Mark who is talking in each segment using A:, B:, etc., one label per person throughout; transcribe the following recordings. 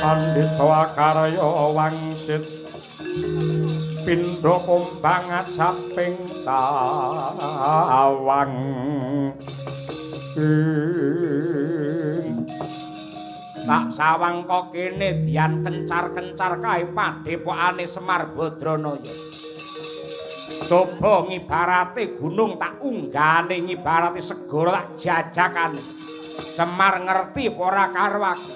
A: Pandhita akarya wangsit pindha kumbang acaping tawang. Tak sawang kok kene dian kencar-kencar kae padhepokane Semar Badranaya. Coba ngibarate gunung tak unggane, ngibarate segara tak jajakane. Semar ngerti apa ora karo aku?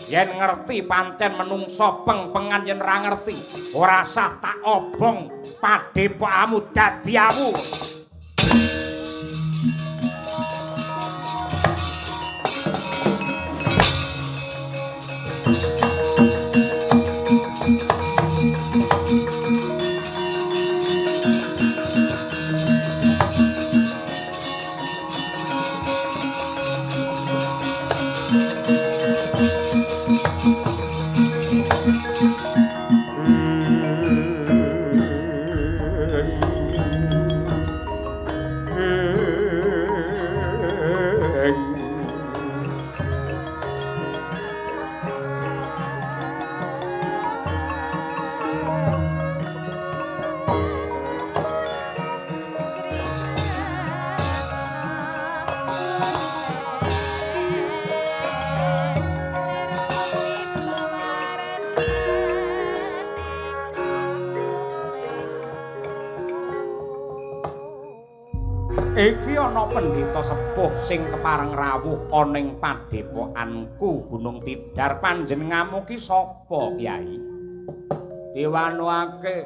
A: Yen ngerti pancen menungsa peng-pengan, yen ora ngerti ora sah tak obong padhepokmu dadi awu. Iki ana pendhita sepuh sing kepareng rawuh ana ing padhepokanku Gunung Tidar. Panjenenganmu ki sapa, Kyai? Diwanuake.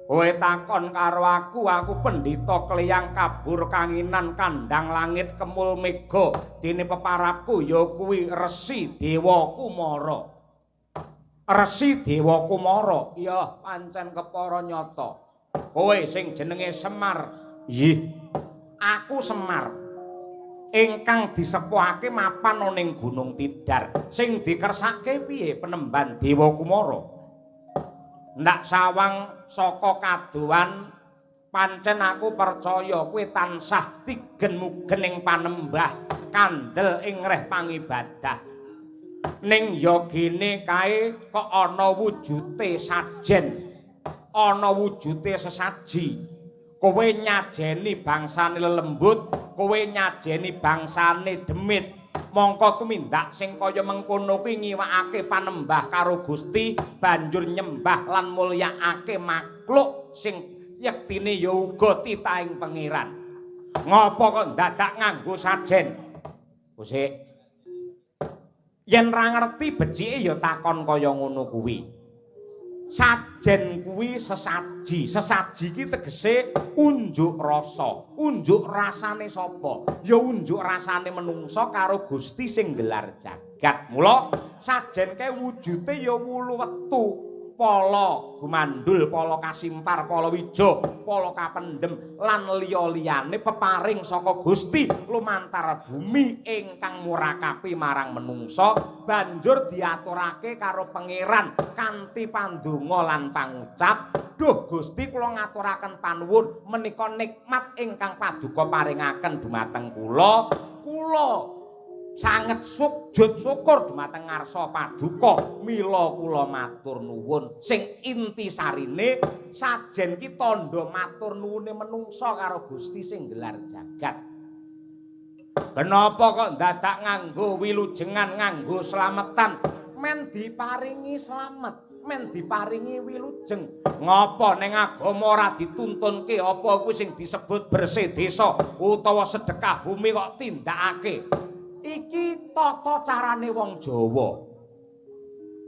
A: Kowe takon karo aku, aku pendhita kleyang kabur kanginan kandhang langit kemul mega. Dene peparapku ya kuwi Resi Dewa Kumara. Resi Dewa Kumara? Iya, pancen kepara nyata. Kowe sing jenenge Semar. Nggih. Aku Semar. Ingkang disepuhake mapan ana ing Gunung Tidar. Sing dikersake piye penemban Dewa Kumara? Ndak sawang saka kadohan pancen aku percaya kowe tansah tigen mugen ing panembah, kandel ing reh pangibadah. Ning ya gene kae kok ana wujute sajen, ana wujute sesaji. Kowe nyajeni bangsane lelembut, kowe nyajeni bangsane demit. Mongko tumindak sing kaya mengkono kuwi ngiwakake panembah karo Gusti, banjur nyembah lan mulyakake makhluk sing yektine ya uga titahing pangeran. Ngopo kok dadak nganggo sajen? Kusik. Yen ra ngerti becike ya takon kaya ngono kuwi. Sajen kuwi sesaji. Sesaji ki tegese unjuk rasa. Unjuk rasane sapa? Ya unjuk rasane menungsa karo Gusti sing gelar jagat. Mula sajen kae wujude ya wulu wetu, pala gumandul, pala kasimpar, pala wija, pala kapendhem lan liya-liyane peparing saka Gusti lumantar bumi ingkang murakapi marang menungsa, banjur diaturake karo pangeran kanthi pandonga lan pangucap. Duh Gusti, kula ngaturaken panuwun menika nikmat ingkang paduka paringaken dumateng kula. Kula sanget sujud syukur dumateng ngarsa paduka, mila kula matur nuwun. Sing intisarine sajen ki tandha matur nuwune menungsa karo Gusti sing gelar jagat. Kenapa kok dadak nganggo wilujengan, nganggo slametan? Men diparingi slamet, men diparingi wilujeng. Ngapa ning agama ora dituntunke apa kuwi sing disebut bersih desa utawa sedekah bumi kok tindakake? Iki tata carane wong Jawa.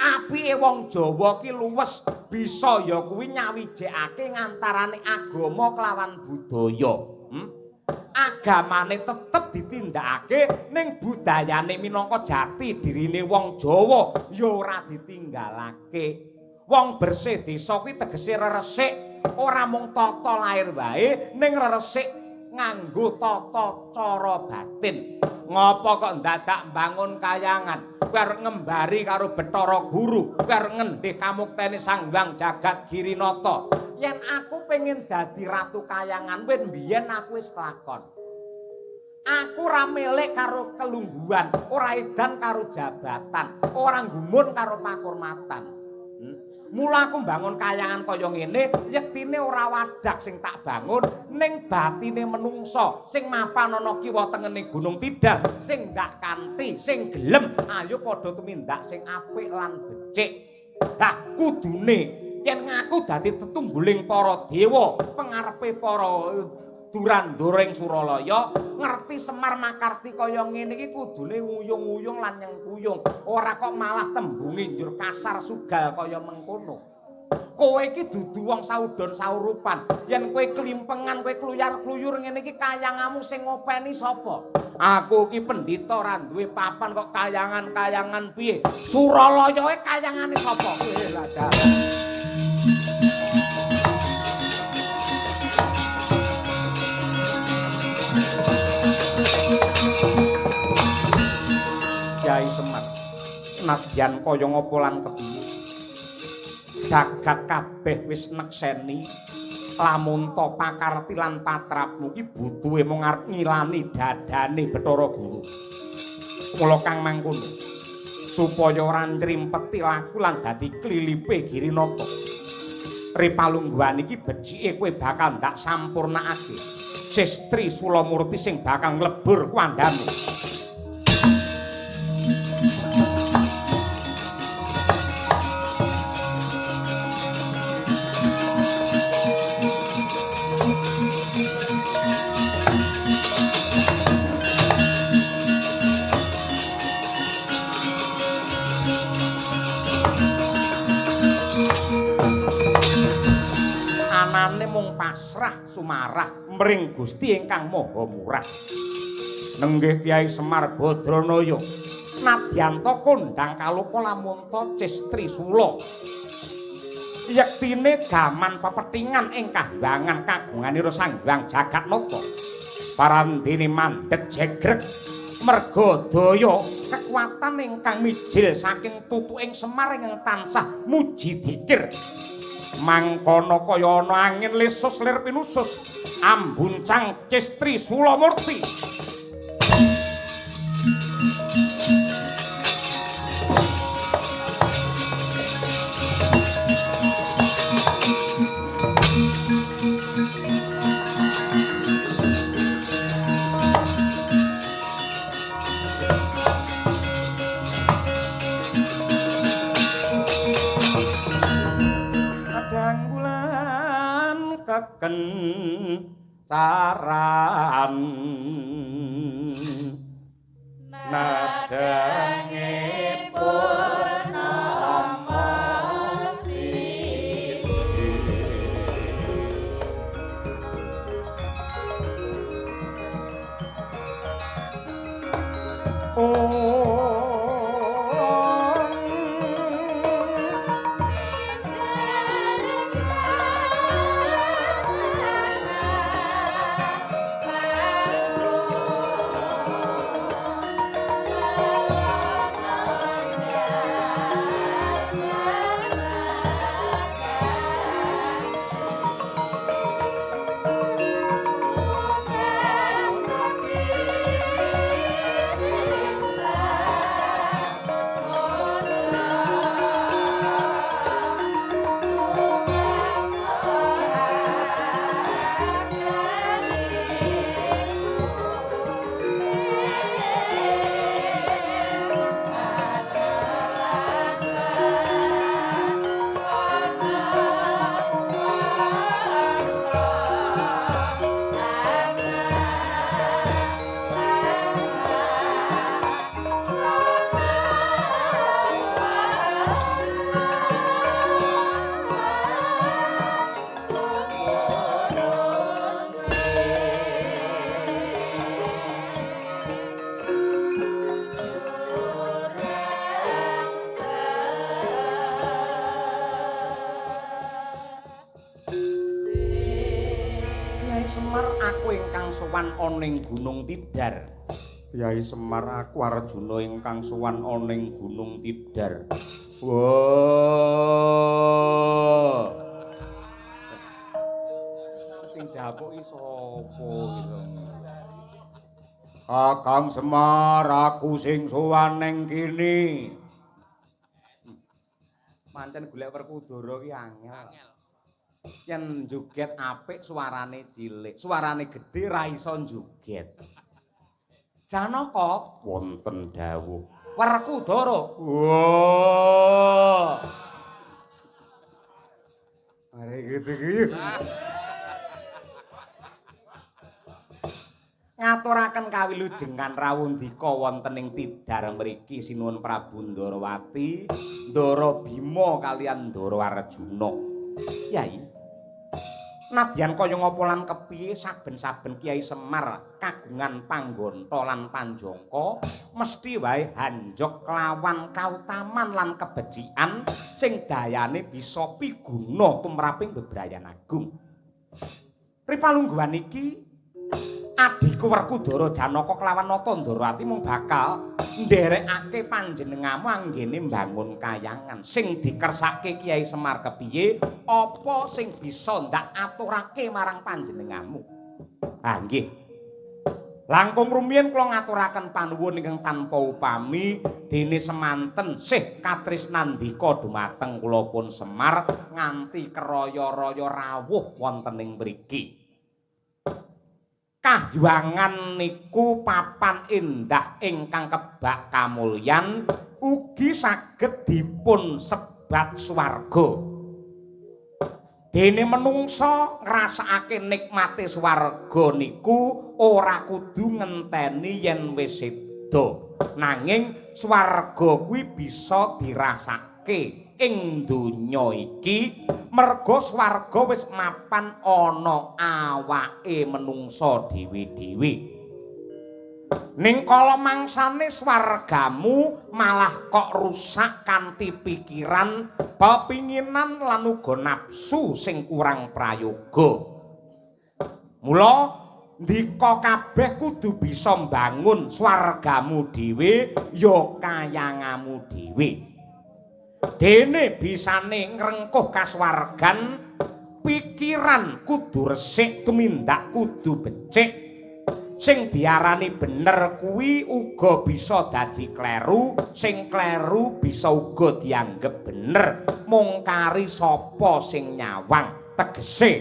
A: Apike wong Jawa ki luwes bisa ya kuwi nyawijekake ngantarane agama kelawan budaya. Agamane tetep ditindakake ning budayane minangka jati dirine wong Jawa ya ora ditinggalake. Wong bersih desa kuwi tegese reresik, ora mung tata lair wae ning reresik nganggo tata cara batin. Ngapa kok dadak mbangun kayangan? Kowe arep ngembari karo Bathara Guru, kowe arep ngendih kamuktene Sang Hyang Jagat Girinata. Yen aku pengen dadi ratu kayangan, wis mbiyen aku wis kelakon. Aku ora milik karo kelungguhan, ora edan karo jabatan, ora gumun karo pakurmatan. Mula aku mbangun kayangan kaya ngene, yektine ora wadak sing tak bangun, ning batine menungsa sing mapan ana kiwa tengene Gunung Tidar, sing ndak kanthi, sing gelem, ayo padha tumindak sing apik lan becik. Lah kudune yen ngaku dadi tetungguling para dewa, pengarepe para Durandura ing Suralaya, ngerti Semar makarti kaya ngene iki kudune nguyung-nguyung lan nyengkuyung, ora kok malah tembunge njur kasar sugal kaya mengkono. Kowe iki dudu wong saudon saurupan, yen kowe klimpengan, kowe kluyar-kluyur ngene iki kayangamu sing ngopeni sapa? Aku iki pendhita ora duwe papan kok kayangan-kayangan piye? Suralayae kayangane sapa? Lah Kyai Semar, nadyan kaya ngapa lan kepiye, jagat kabeh wis nekseni lamunta pakarti lan patrapmu ki butuhe mung arep ngilani dadane Bathara Guru. Mula kang mangkono supaya ora ncrimpeti laku lan dadi klilipe Girinata. Ripalungguhan iki becike kowe bakal ndak sampurnakake Sestri Sulamurti sing bakal nglebur kuandhamu. Anane mung pasrah sumarah mring Gusti ingkang Maha Murah. Nenggih Kyai Semar Badranaya, nadyanta kondhang kaloka lamunta Cestri Sula. Yektine gaman pepethingan ing kahyangan kagunganira Sang Hyang Jagatnata. Parandene mandheg jegreg merga daya kekuatan ingkang mijil saking tutuking Semar ingkang tansah muji dikir. Mangkono kaya ana angin lesus lir pinusus ambuncang Cestri Sulamurti. Kencaran nadange purnama sidi Ning Gunung Tidar. Kyai Semar, aku Arjuna ingkang sowan ana ing Gunung Tidar. Wah. Sing dapuki sapa gitu. Kakang Semar, aku sing sowan ning kene. Pancen golek Werkudara ki angel.
B: Angel.
A: Yen joget apik suarane cilik, suarane gedhe ra iso joget. Janaka wonten dawuh. Werkudara. Wah. Mari gitu iki. Ngaturaken kawilujengan rawundika wonten ing tidar mriki sinuwun Prabu Ndarawati, Ndara Bima kaliyan Ndara Arjuna. Kyai, nadyan kaya ngapa lan kepiye saben-saben Kyai Semar kagungan panggonta lan panjangka mesti wae hanjok kelawan kautaman lan kebecikan sing dayane bisa piguna tumraping bebrayan agung. Ripalungguhan iki adhiku Werkudara Janaka kelawan Nata Ndarawati mung bakal nderekake panjenengamu anggene mbangun kayangan sing dikersake Kyai Semar kepiye apa sing bisa ndak aturake marang panjenengamu. Ha nggih. Langkung rumiyin kula ngaturaken panuwun ingkang tanpa upami dene semanten sih katresnandika dumateng kula pun Semar nganti keraya-raya rawuh wonten ing mriki. Kahyangan niku papan endah ingkang kebak kamulyan ugi saged dipun sebat swarga. Dene menungsa ngrasakake nikmate swarga niku ora kudu ngenteni yen wis seda. Nanging swarga kuwi bisa dirasake ing donya iki merga swarga wis mapan ana awake menungsa dhewe-dhewe. Ning kala mangsane swargamu malah kok rusak kanthi pikiran, pepinginan lan uga nafsu sing kurang prayoga. Mula ndika kabeh kudu bisa mbangun swargamu dhewe ya kayangamu dhewe. Dene bisane ngrengkuh kasuwargan, pikiran kudu resik, tumindak kudu becik. Sing diarani bener kuwi uga bisa dadi kleru, sing kleru bisa uga dianggep bener. Mung kari sapa sing nyawang, tegese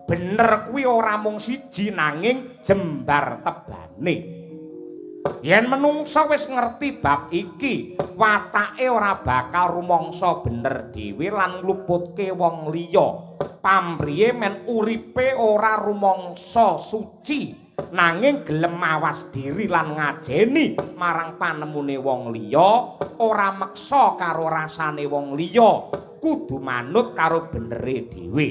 A: bener kuwi ora mung siji nanging jembar tebane. Yen menungsa wis ngerti bab iki, watake ora bakal rumangsa bener dhewe lan ngluputke wong liya. Pamriye men uripe ora rumangsa suci, nanging gelem mawas diri lan ngajeni marang panemune wong liya, ora meksa karo rasane wong liya, kudu manut karo benere dhewe.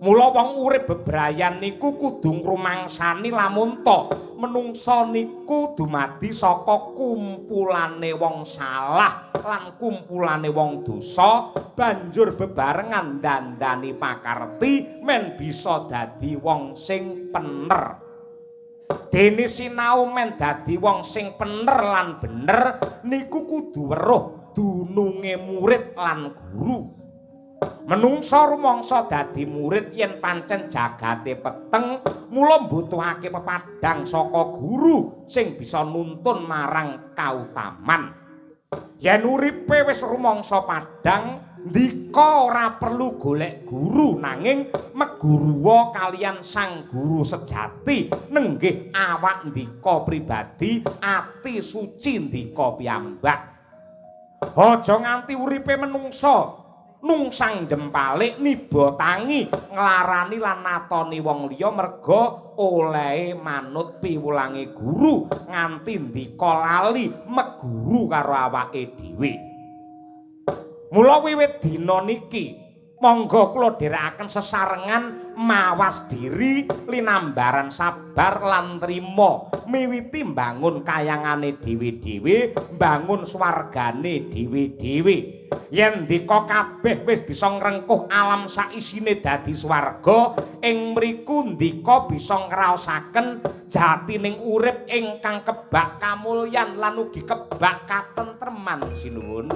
A: Mula wong urip bebrayan niku kudu ngrumangsani lamun ta menungsa niku dumadi saka kumpulane wong salah lan kumpulane wong dosa, banjur bebarengan dandani pakarti men bisa dadi wong sing pener. Dene sinau men dadi wong sing pener lan bener niku kudu weruh dununge murid lan guru. Menungsa rumangsa dadi murid yen pancen jagate peteng, mula mbutuhake pepadhang saka guru sing bisa nuntun marang kautaman. Yen uripe wis rumangsa padhang, ndika ora perlu golek guru nanging meguruwa kaliyan sang guru sejati nenggih awak ndika pribadi, ati suci ndika piyambak. Aja nganti uripe menungsa nungsang jempalik niba tangi nglarani lan natoni wong liya merga olehe manut piwulange guru nganti ndika lali meguru karo awake dhewe. Mula wiwit dina niki monggo kula dherekaken sesarengan mawas diri linambaran sabar lan trima miwiti mbangun kayangane dhewe-dhewe, mbangun swargane dhewe-dhewe. Yen ndika kabeh wis bisa ngrengkuh alam saisine dadi swarga, ing mriku ndika bisa ngraosaken jatining urip ingkang kebak kamulyan lan ugi kebak katentreman. Sinuwun.